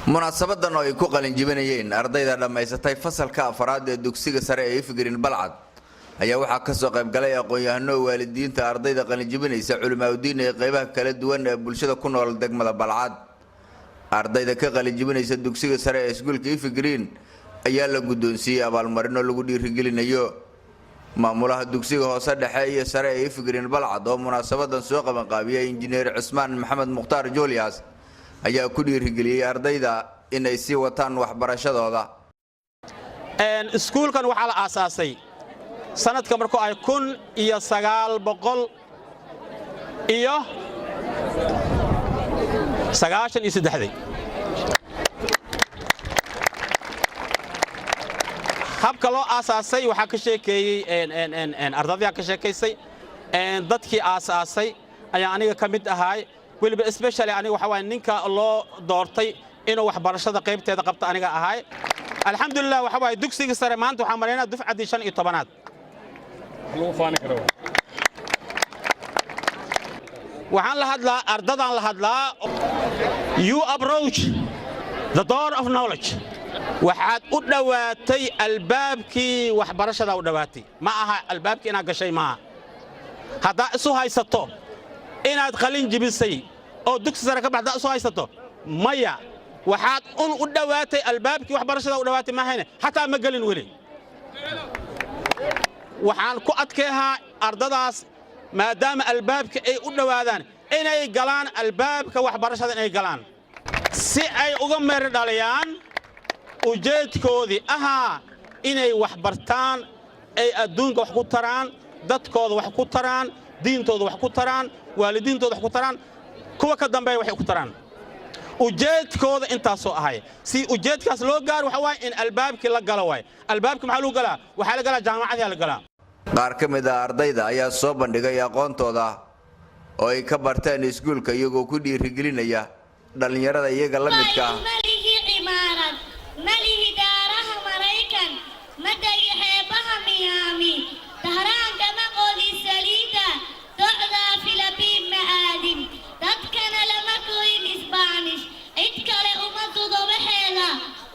Munaasabadan oo ay ku qalinjibinayeen ardayda dhammaysatay fasalka afaraad ee dugsiga sare ee Evergreen Balcad ayaa waxaa kasoo qaybgalay aqoon-yahano, waalidiinta ardayda qalinjibinaysa, culimaaudiin ee qeybaha kala duwan ee bulshada ku nool degmada Balcad. Ardayda ka qalinjibinaysa dugsiga sare ee iskuulka Evergreen ayaa la guddoonsiiyey abaalmarino lagu dhiirigelinayo. Maamulaha dugsiga hoose, dhexe iyo sare ee Evergreen Balcad oo munaasabadan soo qabanqaabiyay, Injineer Cusmaan Maxamed Mukhtaar Julius, ayaa ku dhiirigeliyey ardayda inay sii wataan waxbarashadooda. Iskuulkan waxaa la aasaasay sanadka markuu ay 1993-dii. Habka loo aasaasay waxaa ka sheekeeyey ardadyaa ka sheekaysay. Dadkii aasaasay ayaa aniga ka mid ahaay. Weliba especially aniga waxaa waay ninka loo doortay inuu waxbarashada qaybteeda qabto aniga ahaay. Alxamdulilah, waxa waaye dugsiga sare maanta waxaan maraynaa dufcaddii 15aad. Waxaan la hadlaa ardadaan la hadlaa. You approach the door of knowledge. Waxaad u dhowaatay albaabkii waxbarashadaa u dhowaatay. Ma aha albaabkii inaad gashay maaha. Haddaa isu haysato inaad qalin jibisay oo dugsi sare ka baxdaa isu haysato, maya. Waxaad un u dhowaatay albaabkii waxbarashada u dhowaatay maahayne, xataa ma gelin weli. Waxaan ku adkeehaa ardadaas, maadaama albaabka ay u dhowaadaan, inay galaan albaabka waxbarashada, inay galaan si ay uga meeri dhaliyaan ujeedkoodii ahaa inay wax bartaan, ay adduunka wax ku taraan, dadkooda wax ku taraan, diintooda wax ku taraan, waalidiintooda wax ku taraan, kuwa ka dambeeya waxay ku taraan. Ujeedkooda intaasoo ahay. Si ujeedkaas loo gaaro waxa waaye in albaabkii la galo waay. Albaabkii maxaa lagu galaa? Waxaa la galaa jaamacadii la galaa. Qaar ka mid ah ardayda ayaa soo bandhigay aqoontooda oo ay ka barteen iskuulka, iyagoo ku dhiirigelinaya dhallinyarada iyaga la midka ah. Malihi cimaarad, malihi daaraha Maraykan, ma degi xeebaha Miyaami, Tahraanka ma qodi saliidda, docdaa Filibiin ma aadin, dadkana lama korin Isbaanish, cid kale uma dudo waxeeda.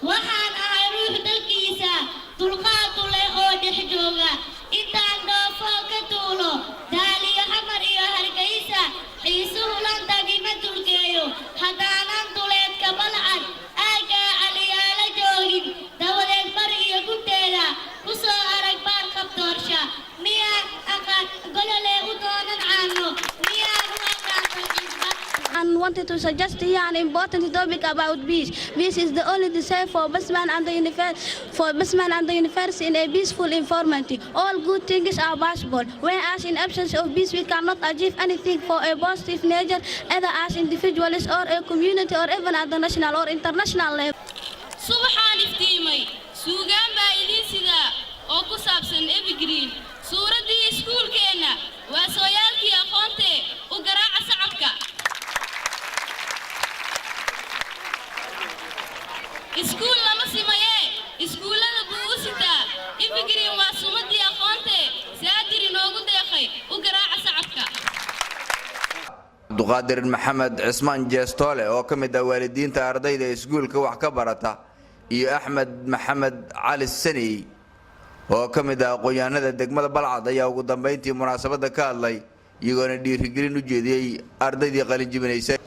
Waxaan ahay ruux dalkiisa dulqaadu leh oo dhex jooga. Intaan dhoofoo ka duulo Daaliyo, Xamar iyo Hargeysa, xiisuhu London ima dulgeeyo haddaanan duleedka Balcad aaggaa Caliyaala joogin, dabadeed bar iyo gunteeda ku soo arag baar qabdoorsha. Miyaan aqaan golole u doonan caano? Miyaan u aqaan dalxiisba? And wanted to suggest here an important topic about peace. Peace is the only desire for man and the universe, for man and the universe in a peaceful environment. All good things are possible. Whereas in absence of peace, we cannot achieve anything for a positive nature, either as individuals or a community or even at the national or international level. Subaxaan iftiimay suugaan baa idiin sidaa oo ku saabsan Evergreen, suuraddii iskuulkeenna, waa sooyaalkii aqoontee. U garaaca sacabka. Iskuul lama simayee, iskuullada buu u sitaa. Evergreen waa sumaddii aqoontee, Saadir inoogu deeqay. U garaaca sacabka. Cabduqaadir Maxamed Cismaan Jeestoole oo ka mid ah waalidiinta ardayda iskuulka wax ka barata iyo Axmed Maxamed Cali Saney oo ka mid ah aqoon-yahanada degmada Balcad ayaa ugu dambeyntii munaasabadda ka hadlay, iyagoona dhiirigelin u jeediyey ardaydii qalinjibinaysay.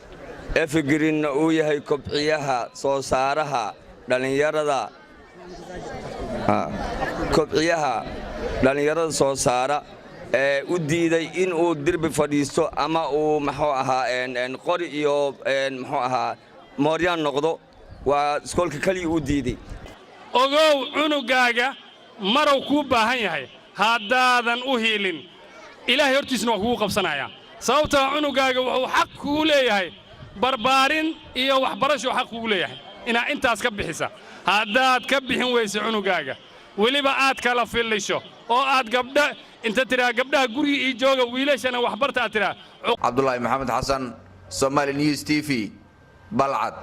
Evergreenna uu yahay kobciyaha soo saaraha dhallinyarada, kobciyaha dhallinyarada soo saara ee u diiday inuu dirbi fadhiisto ama uu muxuu ahaa qori iyo muxuu ahaa mooryaan noqdo. Waa iskoolka keliya u diiday. Ogow, cunugaaga marow kuu baahan yahay. Haddaadan u hiilin, Ilaahay hortiisna waa kugu qabsanayaa, sababtoo cunugaaga wuxuu xaq kugu leeyahay barbaarin iyo waxbarashuu xaq kugu leeyahay inaad intaas ka bixisa. Haddaad ka bixin weyso cunugaaga, weliba aad kala fillisho oo aad gabdha inta tidhaa, "Gabdhaha guriga ii jooga, wiilashana waxbarta," aad tidhaa. Cabdulaahi Maxamed Xasan, Somali News TV, Balcad.